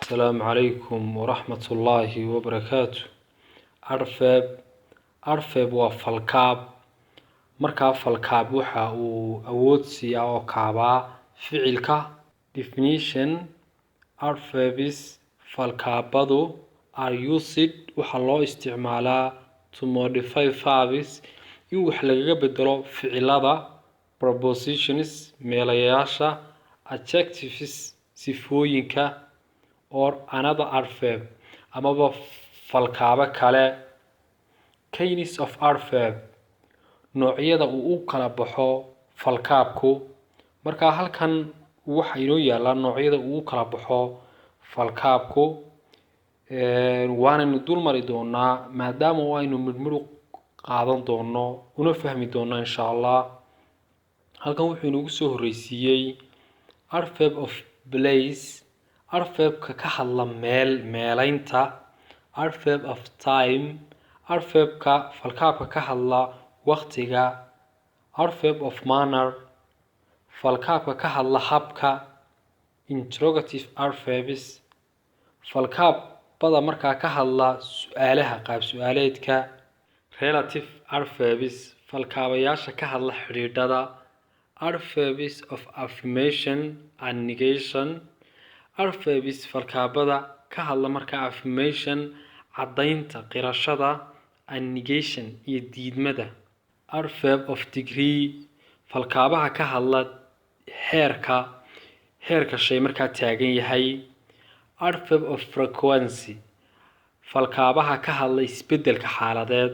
Asalaamu calaykum waraxmatullaahi wabarakaatu. Adverb. Adverb waa falkaab. Markaa falkaab waxa uu awood siiyaa oo kaabaa ficilka. Definition: adverbs, falkaabadu, are used, waxaa loo isticmaalaa, to modify verbs, in wax lagaga bedelo ficilada, prepositions, meelayaasha, adjectives, sifooyinka, or another adverb, amaba falkaabo kale. Kinds of adverb, noocyada uu u kala baxo falkaabku. Markaa halkan waxa inoo yaalaa noocyada uu u kala baxo falkaabku, waanaynu dul mari doonaa maadaama oo aynu midhmidh u qaadan doono una fahmi doono, insha Allah. Halkan wuxuu inoogu soo horreysiiyey adverb of place, adverbka ka hadla meel, meeleynta; adverb of time, adverbka, falkaabka ka hadla waqtiga; adverb of manner, falkaabka ka hadla habka; interrogative adverbs, falkaabada markaa ka hadla su-aalaha, qaab su-aaleedka; relative adverbs, falkaabayaasha ka hadla xidhiidhada; adverbs of affirmation and negation, adverbs, falkaabada ka hadla markaa affirmation, caddaynta, qirashada, and negation, iyo diidmada; adverb of degree, falkaabaha ka hadla heerka, heerka shay markaa taagan yahay; adverb of frequency, falkaabaha ka hadla isbeddelka xaaladeed.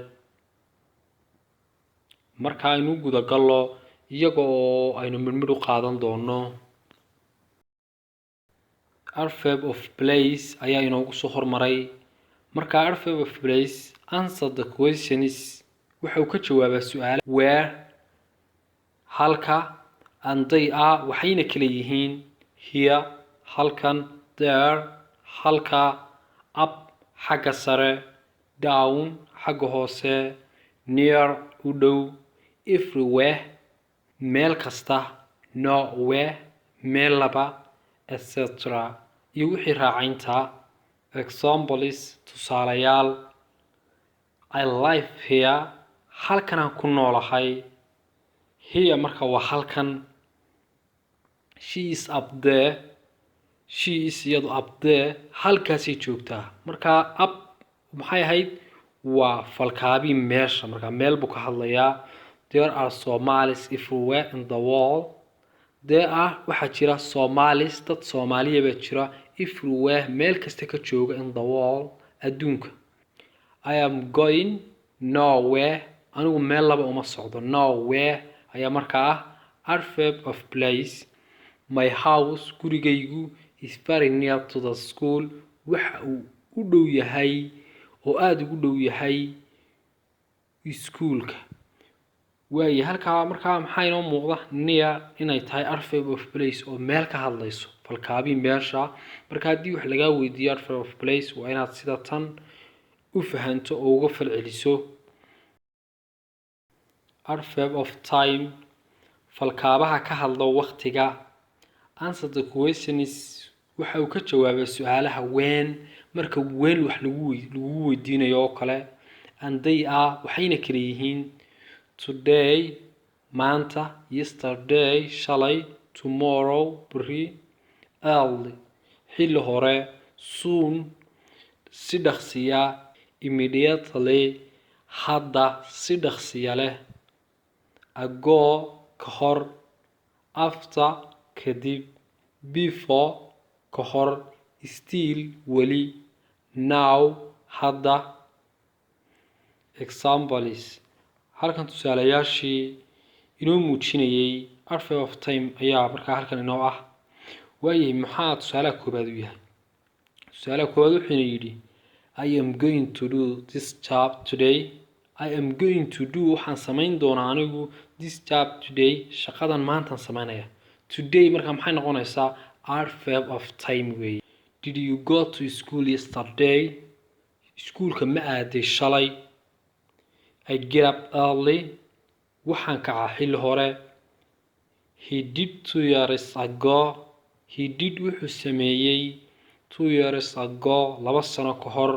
Marka aynu guda gallo iyaga oo aynu midhmidh u qaadan doono. Adverb of place ayaa inoogu soo hormaray. Marka adverb of place answer the questions, waxa uu ka jawaabaa su-aala where, halka, and they are, waxayna kala yihiin here, halkan, there, halka, up, xagga sare, down, xagga hoose, near, u dhow, everywhere, meel kasta, nowhere, meel laba, etc., iyo wixii raacaynta. Examples, tusaalayaal: I live here, halkanaan ku noolahay. Here marka waa halkan. She is up there, she is, iyadu, up there, halkaasay joogtaa. Marka up maxay ahayd? Waa falkaabii meesha, marka meel buu ka hadlayaa. There are Somalis everywhere in the world. There are, waxaa jira, Somalis, dad Soomaaliya baa jira, everywhere, meel kasta ka jooga, in the world, adduunka. I am going nowhere, anigu meel laba uma socdo. Nowhere ayaa markaa ah adverb of place. My house, gurigaygu, is very near to the school, waxa uu u dhow yahay oo aada ugu dhow yahay iskuulka. Waaye, halkaa markaa maxaa inoo muuqda? Near inay tahay adverb of place oo meel ka hadlayso, falkaabii meesha. Marka haddii wax lagaa weydiiyo adverb of place, waa inaad sida tan u fahanto oo uga falceliso. Adverb of time, falkaabaha ka hadla waqtiga, answer the questions, waxa uu ka jawaabaa su-aalaha when, marka when wax lagu weydiinayo oo kale, and they are, waxayna kala yihiin today, maanta, yesterday, shalay, tomorrow, berri, early, xilli hore, soon, si dhaqsiya, immediately, hadda, si dhaqsiya leh, ago, ka hor, after, kadib, before, ka hor, still, weli, now, hadda. Examples: halkan tusaalayaashii inoo muujinayay adverb of time ayaa markaa halkan inoo ah. Waayahay, maxaa tusaalaha koobaad u yahay? Tusaalaha koowaad wuxuuna yidhi: I am going to do this job today. I am going to do, waxaan samayn doonaa anigu, this job today, shaqadan maantaan samaynaya. Today markaa maxay noqonaysaa? Adverb of time weeye. Did you go to school yesterday? Iskuulka ma aaday shalay? I get up early, waxaan kacaa xilli hore. He did 2 years ago. He did, wuxuu sameeyey, 2 years ago, 2 sano ka hor.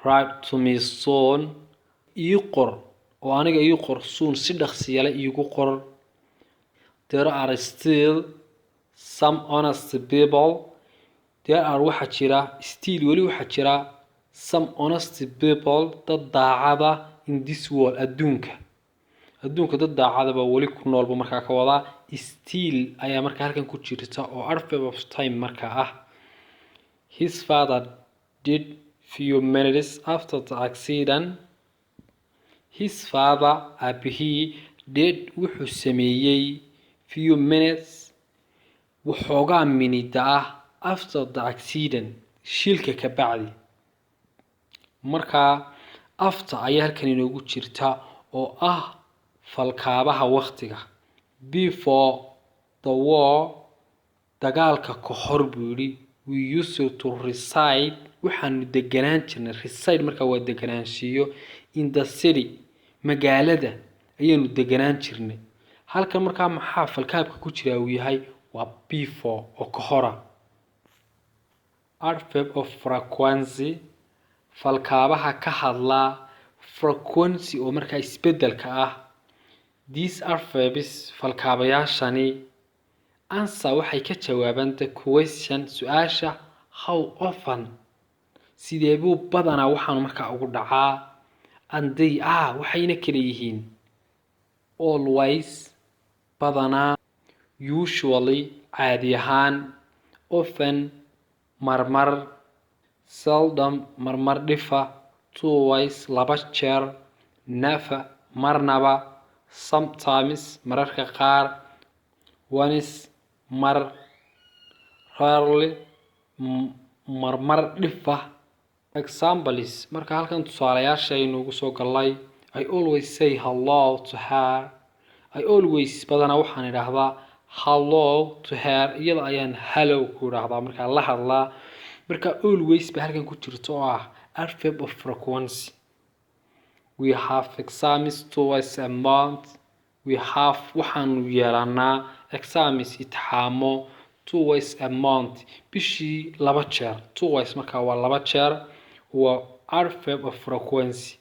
Write to me soon, ii qor oo aniga ii qor, soon si dhaqsiyale iigu qor. There are still some honest people. There are, waxaa jira, still, weli waxaa jira, some honest people, dad daacada, in this world, adduunka. Adduunka dad daacadaba weli ku noolba markaa ka wadaa. Still ayaa markaa halkan ku jirta oo adverb of time markaa ah. His father died few minutes after the accident. His father, aabihii, did, wuxuu sameeyey, few minutes, waxoogaa minida ah, after the accident, shilka ka bacdi. Markaa after ayaa halkan inoogu jirta oo ah falkaabaha waqtiga. Before the war, dagaalka ka hor buu yidhi, we used to reside, waxaanu deganaan jirnay. Reside markaa waa deganaanshiyo. In the city, magaalada ayaanu deganaan jirnay. Halkan markaa maxaa falkaabka ku jira uu yahay? Waa before oo ka hora. Adverb of frequency, falkaabaha ka hadla frequency oo markaa isbedelka ah. These adverbs, falkaabayaashani, answer, waxay ka jawaabaan, the question, su-aasha, how often, sidee buu badanaa waxaanu markaa ugu dhacaa. And they are, waxayna kala yihiin, always, badanaa, usually, caadi ahaan, often, marmar, seldom, marmar dhifa, twice, laba jeer, never, marnaba, sometimes, mararka qaar, once, mar, rarely, marmar dhifa. Examples, marka halkan tusaalayaasha aynu ugu soo galnay. I always say hello to her. I always, badanaa waxaan idhaahdaa, hello to her, iyada ayaan hello ku idhaahdaa markaa la hadlaa. Marka always ba halkan ku jirto oo ah adverb of frequency. We have exams twice a month. We have, waxaanu yeelanaa, exams, imtixaamo, twice a month, bishii laba jeer. Twice markaa waa laba jeer, waa adverb of frequency.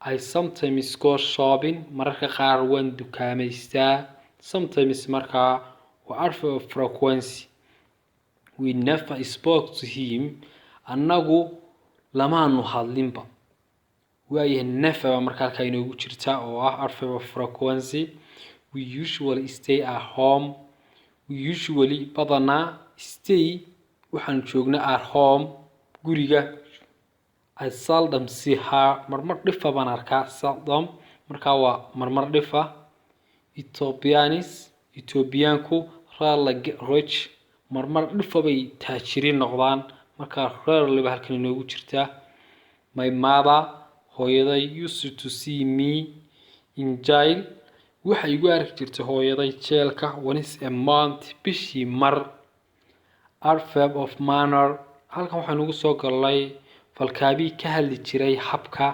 I sometimes go shopping, mararka qaar waan dukaamaystaa. Sometimes markaa waa adverb of frequency. We never spoke to him, annagu lamaanu hadlinba. Waayahay, never baa marka halkaa inoogu jirta oo ah adverb of frequency. We usually stay at home. We usually, badanaa, stay, waxaanu joognaa, at home, guriga. I seldom see her, marmar dhifa baan arkaa. Seldom markaa waa marmar dhifa. Ethiopians, Ethiopianku, rarely get rich, marmar dhifa bay taajiriin noqdaan. Markaa rarely ba halkan inoogu jirtaa. My mother, hooyaday, used to see me in jail, waxay igu arki jirtay hooyaday jeelka, once a month, bishii mar. Adverb of manner, halkan waxaan ugu soo galnay falkaabii ka hadli jiray habka.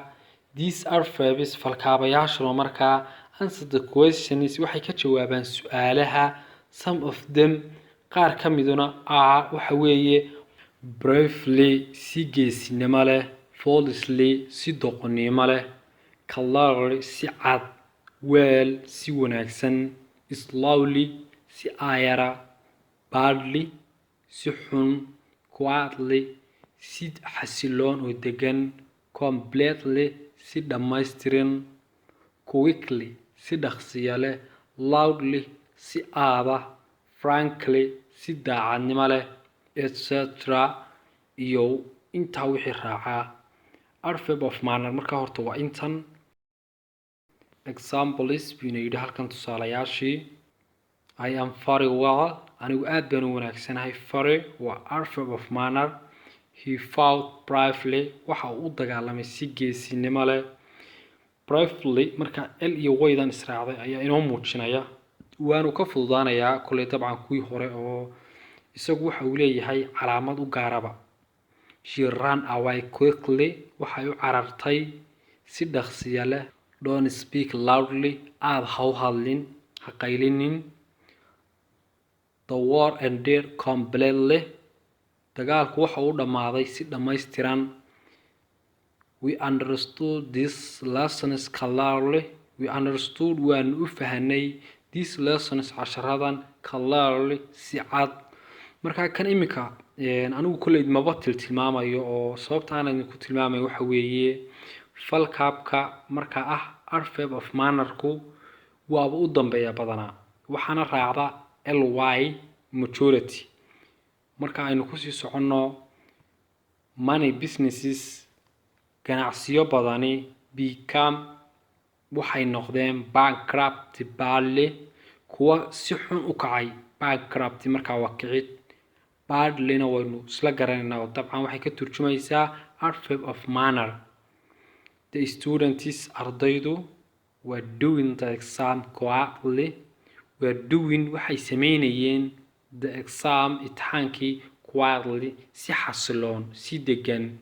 These adverbs, falkaabayaashuna markaa, answer the questions, waxay ka jawaabaan su-aalaha. Some of them, qaar ka miduna, are, waxa weeye, bravely, si geesinimo leh, foolishly, si doqonnimo leh, clearly, si cad, well, si wanaagsan, slowly, si aayara, badly, si xun, quietly, si xasiloon oo degan, completely, si dhammaystiran, quickly, si dhaqsiya leh, loudly, si aada, frankly, si daacadnimo leh, etc., iyo intaa wixii raacaa. Adverb of manner markaa horta waa intan. Examples buyna yidhi halkan tusaalayaashii. I am very well, anigu aad baan u wanaagsanahay. Very waa adverb of manner. He fought bravely, waxa uu u dagaalamay si geesinimo leh. Bravely marka l iyo waydan israacday ayaa inoo muujinaya, waanu ka fududaanayaa kolley dabcan kuwii hore oo isagu waxa uu leeyahay calaamad u gaaraba. She ran away quickly, waxay u carartay si dhaqsiya leh. Don't speak loudly, aad ha u hadlin, ha qaylinin. The war ended completely. Dagaalku waxa uu dhammaaday si dhammaystiran. We understood these lessons clearly. We understood, waanu u fahanay, these lessons, casharadan, clearly, si cad. Marka kan iminka anigu kolley maba tiltilmaamayo, oo sababta aan idinku tilmaamayo waxa weeye falkaabka markaa ah adverb of mannerku waaba u dambeeya badanaa, waxaana raacda ly majority. Marka aynu kusii soconno, many businesses, ganacsiyo badani, become, waxay noqdeen, bankrupt badly, kuwa si xun u kacay. Bankrupt markaa waa kicid, badlyna waynu isla garanaynaa oo dabcan waxay ka turjumaysaa adverb of manner. The students, ardaydu, were doing the exam quietly. Were doing, waxay sameynayeen, the exam, imtixaankii, quietly, si xasiloon, si degan.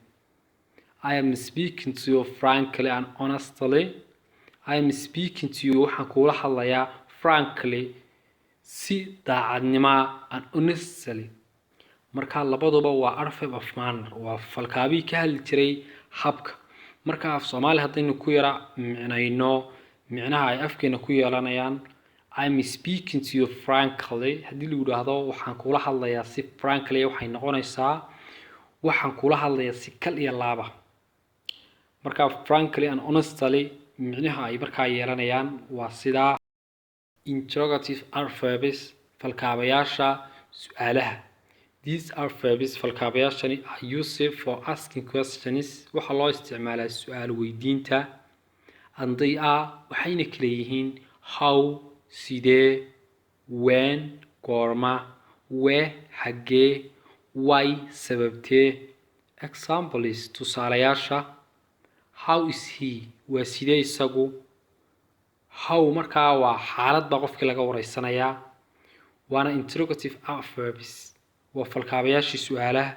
I am speaking to you frankly and honestly. I am speaking to you, waxaan kuula hadlayaa, frankly, si daacadnima, and honestly. Marka labaduba waa adverb of manner, waa falkaabihii ka hadli jiray habka. Marka af Soomaali haddaynu ku yara micnayno micnaha ay afkeena ku yeelanayaan, "I am speaking to you frankly" haddii lagu yidhaahdo, waxaan kula hadlayaa si frankly, waxay noqonaysaa waxaan kula hadlayaa si kal iyo laaba. Marka frankly and honestly micnaha ay markaa yeelanayaan waa sidaa. Interrogative adverbs, falkaabayaasha su-aalaha. These adverbs, falkaabayaashani, are used for asking questions, waxaa loo isticmaalaa su-aal weydiinta, and they are, waxayna kala yihiin, how, sidee, when, goorma, where, xaggee, why, sababtee. Examples, tusaalayaasha: How is he? Waa sidee isagu? How markaa waa xaalad baa qofkii laga wareysanayaa, waana interrogative adverbs, waa falkaabayaashii su-aalaha.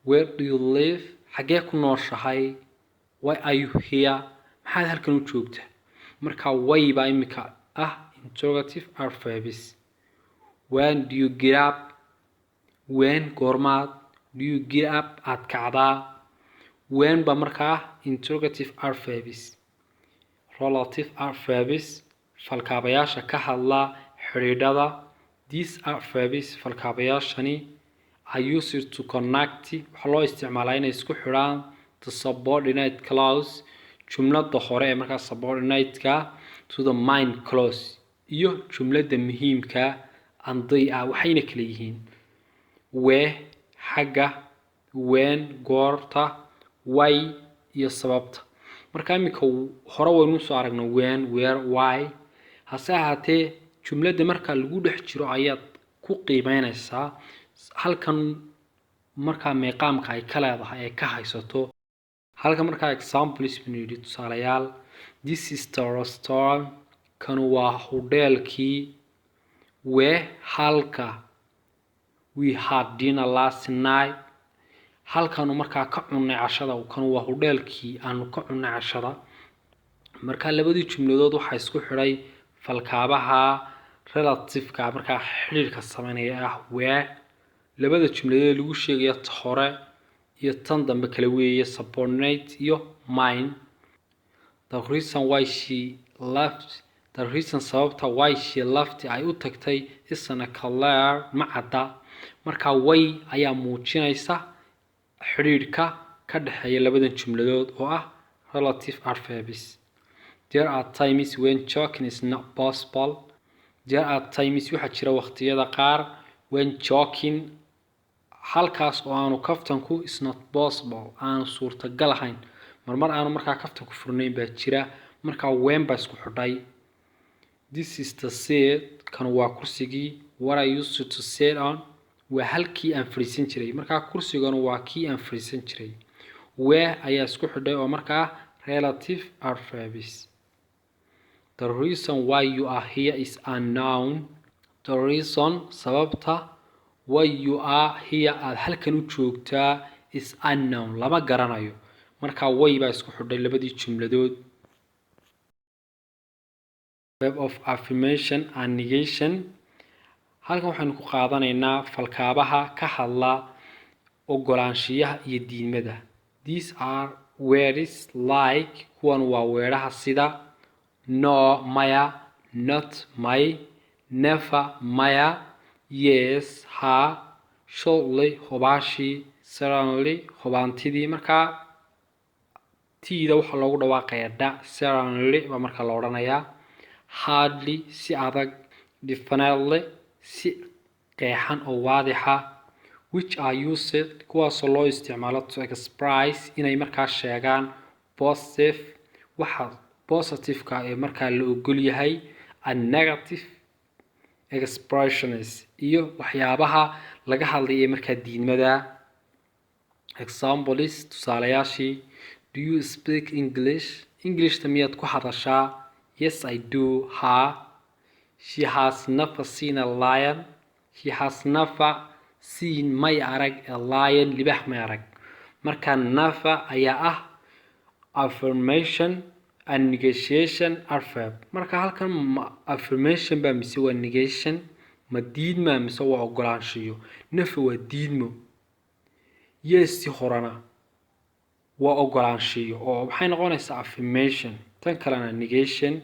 Where do you live? Xaggee ku nooshahay? Why are you here? Maxaad halkan u joogta? Marka why baa imika ah interrogative adverbs. When do you get up? When, goormaad, do you get up, aad kacdaa? When baa markaa ah interrogative adverbs. Relative adverbs, falkaabayaasha ka hadla xidhiidhada. These adverbs, falkaabayaashani, are used to connect, waxaa loo isticmaalaa inay isku xidhaan, the subordinate clause, jumlada hore ee markaa subordinate-ka, to the main clause, iyo jumlada muhiimka. And they are, waxayna kala yihiin, where, xagga, when, goorta, why, iyo sababta. Marka iminka hore waynu soo aragno when, where, why. Hase ahaatee jumladda marka lagu dhex jiro ayaad ku qiimeyneysaa halkan markaa meeqaamka ay ka leedahay ay ka haysato halka. Markaa examples binu yidhi, tusaalayaal: This is the restaurant, kanu waa hudheelkii, where, halka, we had dinner last night, halkanu markaa ka cunnay cashada. Kanu waa hudheelkii aanu ka cunnay cashada. Marka labadii jumladood waxaa isku xidhay falkaabaha relativeka, markaa xidhiidhka sameynaya ah where. Labada jumladood lagu sheegaya ta hore iyo tan dambe kala weeye subordinate iyo main. The reason why she left, the reason, sababta, why she left, ay u tagtay, isn't clear, ma cadda. Marka why ayaa muujinaysa xidhiidhka ka dhexeeya labadan jumladood oo ah relative adverbs. There are times when joking is not possible. There are times, waxaa jira waqtiyada qaar, when joking, halkaas oo aanu kaftanku, is not possible, aanu suurtagal ahayn. Marmar aanu markaa kaftanku furnayn baa jira. Markaa when baa isku xidhay. This is the seat, kan waa kursigii, what I used to sit on, waa halkii aan fadhiisan jiray. Markaa kursiganu waa kii aan fadhiisan jiray. Where ayaa isku xidhay oo markaa relative adverbs. The reason why you are here is unknown. The reason, sababta, why you are here, aada halkan u joogtaa, is unknown, lama garanayo. Markaa why baa isku xidhay labadii jumladood. Verb of affirmation and negation. Halkan waxaynu ku qaadanaynaa falkaabaha ka hadla Ogolaanshiyaha iyo diidmada. These are words like, kuwan waa weedhaha sida no, maya, not, may, never, maya, yes, ha, surely, hubaashii, certainly, hubaantidii. Markaa tiida waxaa loogu dhawaaqayaa da, certainly baa markaa la odhanayaa, hardly, si adag, definitely, si qeexan oo waadixa, which are used, kuwaasoo loo isticmaalo, to express, inay markaa sheegaan, positive, waxa positive-ka ee markaa la ogol yahay, and negative expressions, iyo waxyaabaha laga hadlaya ee markaa diidmada. Examples, tusaalayaashii: Do you speak English? Englishta miyaad ku hadashaa? Yes, I do, ha. She has never seen a lion. She has never seen, may arag, a lion, libax may arag. Marka never ayaa ah affirmation and negation adverb. Marka halkan ma affirmation ba mise waa negation? Ma diidma mise waa ogolaanshiyo? Never waa diidmo, yes si horena waa ogolaanshiyo, oo waxay noqonaysaa affirmation, tan kalena negation.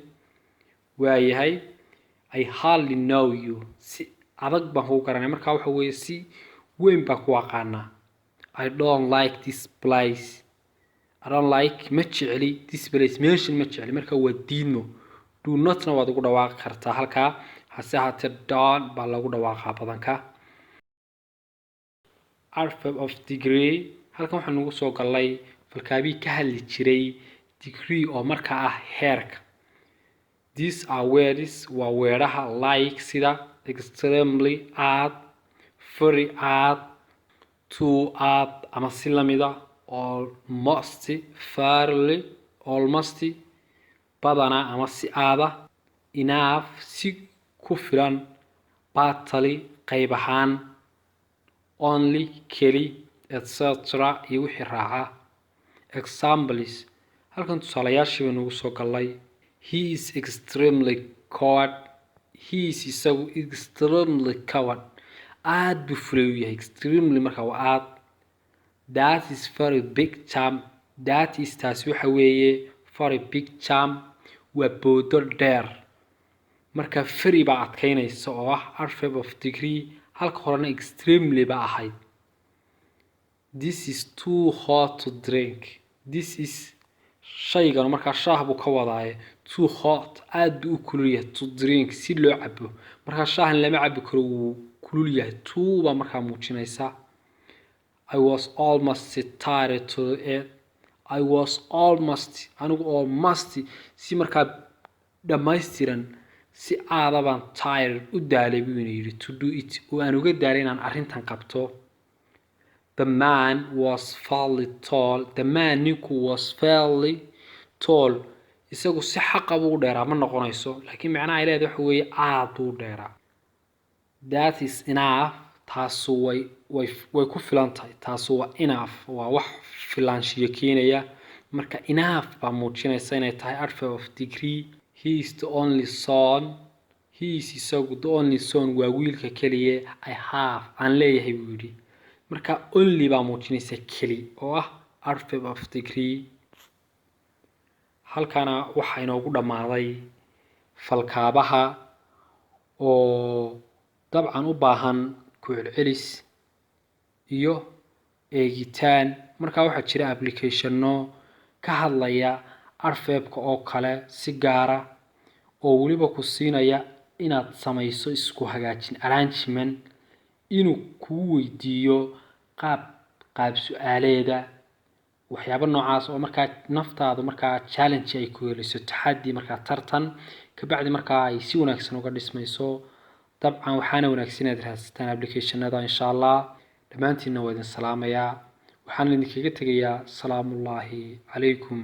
Waayahay. I hardly know you, si adag baan kuu garanay. Marka waxa weeye si weyn baan ku aqaanaa. I don't like this place. I don't like, ma jecli, this place, meeshan ma jecli. Marka waa diidmo. Do notna waad ugu dhawaaqi kartaa halkaa, hase ahaatee don't baa lagu dhawaaqaa badanka. Adverb of degree. Halkan waxaan ugu soo galnay falkaabii ka hadli jiray degree, oo markaa ah heerka. These are words, waa weedhaha, like, sida, extremely, aad, very, aad, too, aad ama si lamida, almost, fairly, almost, badanaa ama si aada, enough, si ku filan, partly, qayb ahaan, only, keli, etc, iyo wixii raaca. Examples, halkan tusaalayaashii baynu ugu soo galnay. He is extremely coward. He is, isagu, extremely coward, aad buu fulay u yahay. Extremely marka waa aad. That is very big jump. That is, taasi waxa weeye, very big jump, waa boodo dheer. Marka very baa adkeynaysa oo ah adverb of degree, halka horena extremely ba ahayd. This is too hot to drink. This is, shaygan markaa shaah buu ka wadaaye, too hot, aad buu u kulul yahay, to drink, si loo cabo. Markaa shaahan lama cabi karo, wuu kulul yahay. Too baa markaa muujinaysa. I was almost tired to it. I was almost, anigu, almost, si markaa dhammaystiran, si aadabaan, tired, u daalay buu ina yidhi, to do it, oo aan uga daalay inaan arrintan qabto. The man was fairly tall. The man, ninku, was fairly tall, isagu si xaqa buu u dheeraa ma noqonayso, laakiin macnaha ay leedahay waxa weeye aad buu u dheeraa. That is enough, taasu way ku filan tahay. Taasu waa enough, waa wax filaanshiyo keenaya. Marka enough baa muujinaysa inay tahay adverb of degree. He is the only son. He is, isagu, the only son, waa wiilka keliya, I have, aan leeyahay buu yidhi. Marka only baa muujinaysa keli, oo ah adverb of degree. Halkana waxaa inoogu dhammaaday falkaabaha, oo dabcan u baahan ku celcelis iyo eegitaan. Markaa waxaa jira applicationo ka hadlaya adverbka oo kale si gaara, oo weliba ku siinaya inaad samayso isku hagaajin, arrangement, inuu kuu weydiiyo qaab su-aaleeda, waxyaabo noocaas oo markaa naftaadu markaa challenge ay ku heliso, taxaddi, markaa tartan kabacdi markaa ay si wanaagsan uga dhismayso. Dabcan waxaana wanaagsan inaad raadsataan applicationada, insha Allah. Dhammaantiinna waa idin salaamayaa, waxaan idinkaga tegayaa salaamullaahi calaykum.